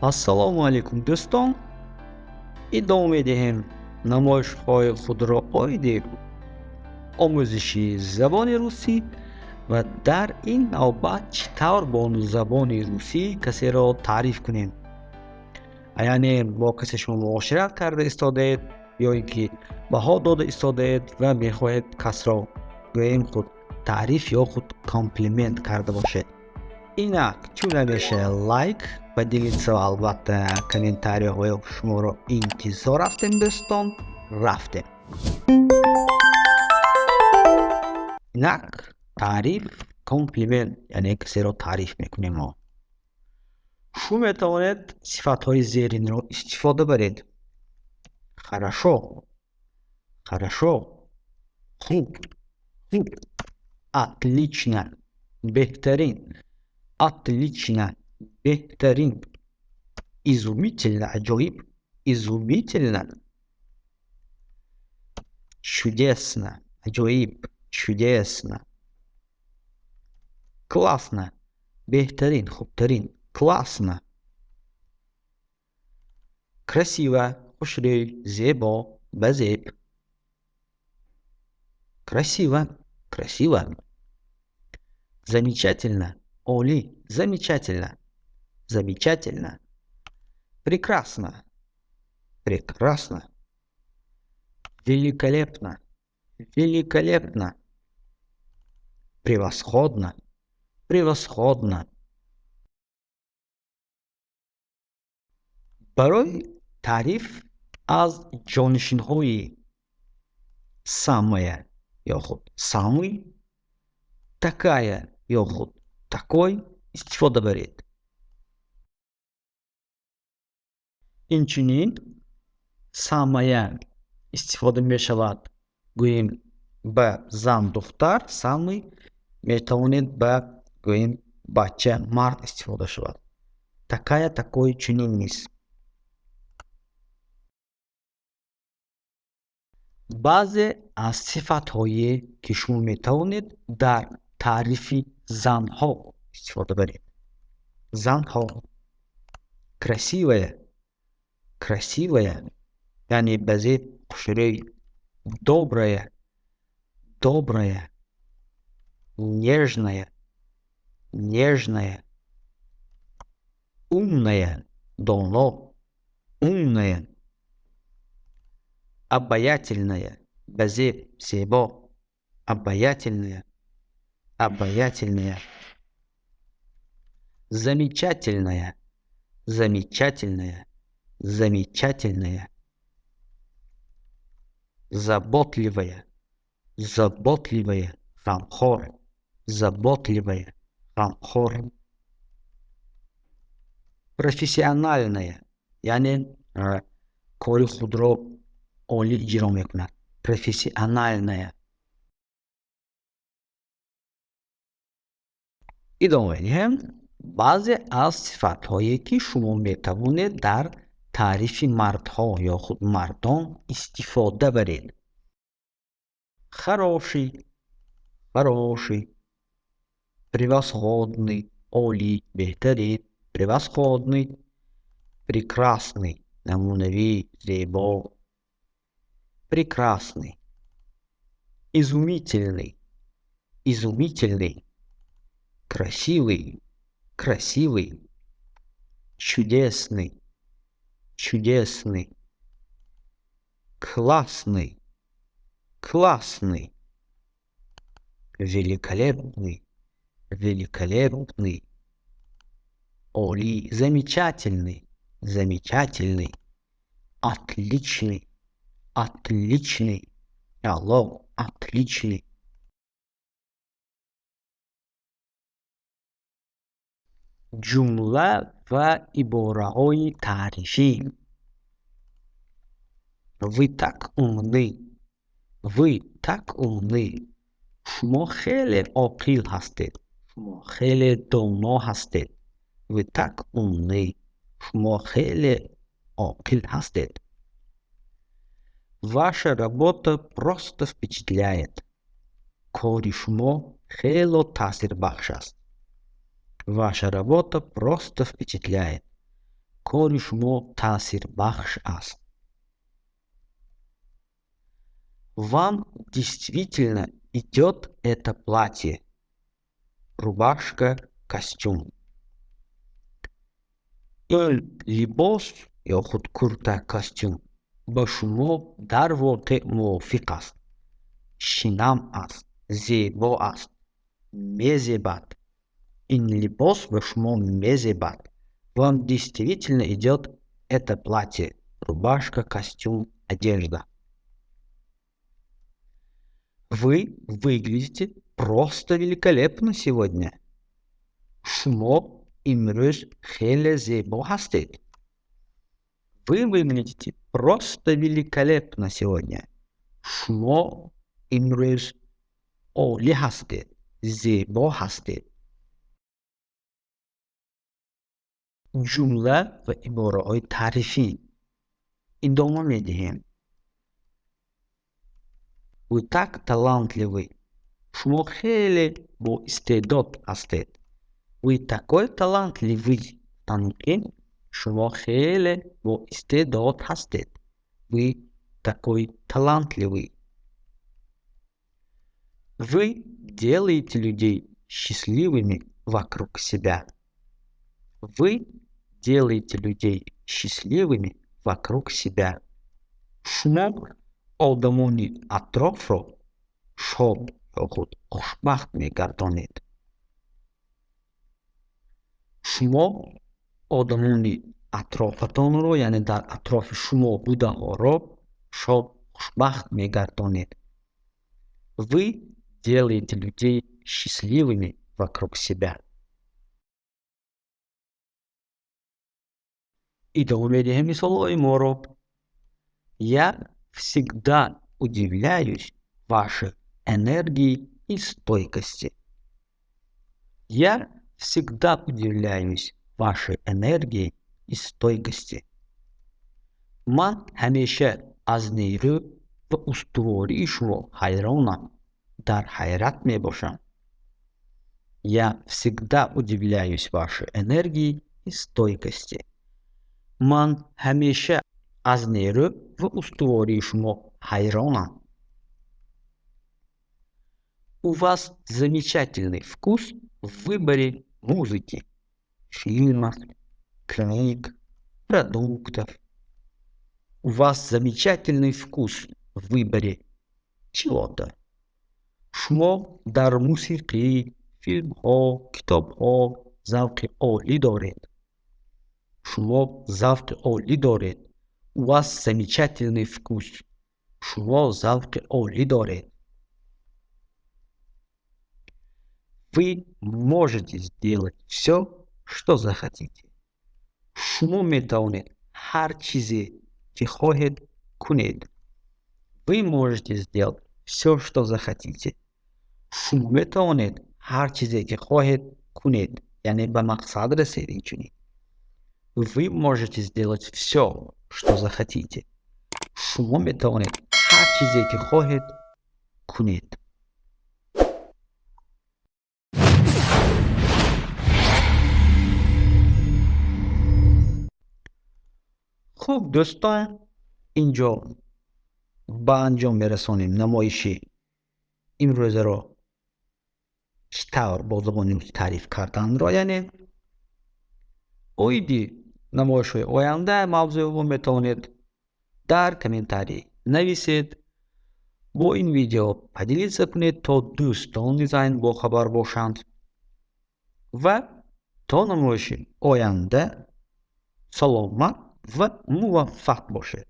Ассалому алайкум, дӯстон. Идома медиҳем намоишҳои худро оиди омӯзиши забони русӣ ва дар ин навбат чӣ тавр бо забони русӣ касеро таъриф кунем. Яъне бо касе шумо муошират карда истодаед ё ин ки баҳо дода истодаед ва мехоҳед касро гӯем худ таъриф ё худ комплимент карда бошед. Инак, чун ҳамеша, лайк, поделиться ва албатта комментарияҳои шуморо интизор ҳастем, дӯстон. Рафтем. Инак, таъриф, комплимент, яъне касеро таъриф мекунем мо. Шумо метавонед сифатҳои зеринро истифода баред. Хорошо, хорошо, хуб, хуб, отлично, беҳтарин, отлично, беҳтарин, изумительно, аҷоиб, изумительно, чудесно, аҷоиб, чудесно, классно, беҳтарин, хубтарин, классно, красиво, хушрӯй, зебо, ба зеб, красиво, красиво, замечательно, олӣ, замечательно, замечательно, прекрасно, прекрасно, великолепно, великолепно, превосходно, превосходно. Барои таъриф аз ҷонишинҳои самая ё худ самый, такая ё худ такой истифода баред. Инчунин самая истифода мешавад, гӯем, ба зан, духтар, самый метавонед ба, гӯем, бача, мард истифода шавад. Такая, такой, чунин низ. Баъзе аз сифатҳое, ки шумо метавонед дар таърифи занҳо истифода баред. Занҳо: красивая, красивая, яъне ба зеб, хушрӯй, добрая, добрая, нежная, нежная, умная, доно, умная, обаятельная, ба зеб, зебо, обаятельная, обаятельная, замечательная, замечательная, замечательная, заботливая, заботливая, ғамхор, заботливая, ғамхор, профессиональная, яъне кори худро олӣ иҷро мекунад, профессиональная. Идома медиҳем. Баъзе аз сифатҳое, ки шумо метавонед дар таърифи мардҳо ё худ мардон истифода баред. Хороший, хороший, превосходный, олӣ, беҳтарин, превосходный, прекрасный, намунавӣ, зебо, прекрасный, изумительный, изумительный, красивый, красивый, чудесный, чудесный, классный, классный, великолепный, великолепный, олӣ, замечательный, замечательный, отличный, отличный, аъло, отличный. Ҷумла ва ибораҳои таърифӣ. Вы так умны, вы так умны. Шумо хеле оқил ҳастед, шумо хеле доно ҳастед. Вы так умны, шумо хеле оқил ҳастед. Ваша работа просто впечатляет. Кори шумо хело таъсирбахш аст. Ваша работа просто впечатляет. Кори шумо таъсирбахш аст. Вам действительно идет это платье. Рубашка, костюм. Ин либос ё худ курта, костюм ба шумо дар воқеъ мувофиқ аст. Шинам аст, зебо аст, мезебад. Ин либос ба шумо мезебад. Вам действительно идет это платье, рубашка, костюм, одежда. Вы выглядите просто великолепно сегодня. Шумо имрӯз хеле зебо ҳастед. Вы выглядите просто великолепно сегодня. Шумо имрӯз олӣ ҳастед, зебо ҳастед. Ҷумла ва ибораҳои таърифӣ идома медиҳем. Вы так талантливый. Шумо хеле боистеъдод ҳастед. Вы такой талантливый. Танқин, шумо хеле боистеъдод ҳастед. Вы такой талантливый. Вы делаете людей счастливыми вокруг себя. Вы делаете людей счастливыми вокруг себя. Шумо одамони атрофро шод ё худ хушбахт мегардонед. Шумо одамони атрофатонро, яъне дар атрофи шумо будаҳоро шод, хушбахт мегардонед. Вы делаете людей счастливыми вокруг себя. Идома медиҳем мисолҳои моро. Я всегда удивляюсь вашей энергии и стойкости. Я всегда удивляюсь вашей энергии и стойкости. Ман ҳамеша аз нерӯ ва устувории шумо ҳайронам, дар ҳайрат мебошам. Я всегда удивляюсь вашей энергии и стойкости. Ман ҳамеша аз нерӯ ва устувории шумо ҳайронам. У вас замечательный вкус в выборе музыки, фильмов, книг, продуктов. У вас замечательный вкус в выборе чего-то. Шумо дар мусиқӣ, филмҳо, китобҳо завқи олӣ доред. Шумо завқи олӣ доред. У вас замечательный вкус. Шумо завқи олӣ доред. Вы можете сделать все, что захотите. Шумо метавонед ҳар чизе, ки хоҳед, кунед. Вы можете сделать все, что захотите. Шумо метавонед ҳар чизе, ки хоҳед, кунед, яъне ба мақсад расед инчунин. Вы можете сделать все, что захотите. Шумо метавонед ҳар чизе, ки хоҳед, кунед. Хуб, дӯстон, инҷо ба анҷом мерасонем намоиши имрӯзаро, чӣ тавр бо забони русӣ таъриф карданро, яъне оиди намоишҳои оянда мавзӯъ метавонед дар комментарий нависед, бо ин видео поделиться кунед, то дӯстон низ айн бохабар бошанд. Ва то намоиши оянда саломат ва муваффақ бошед.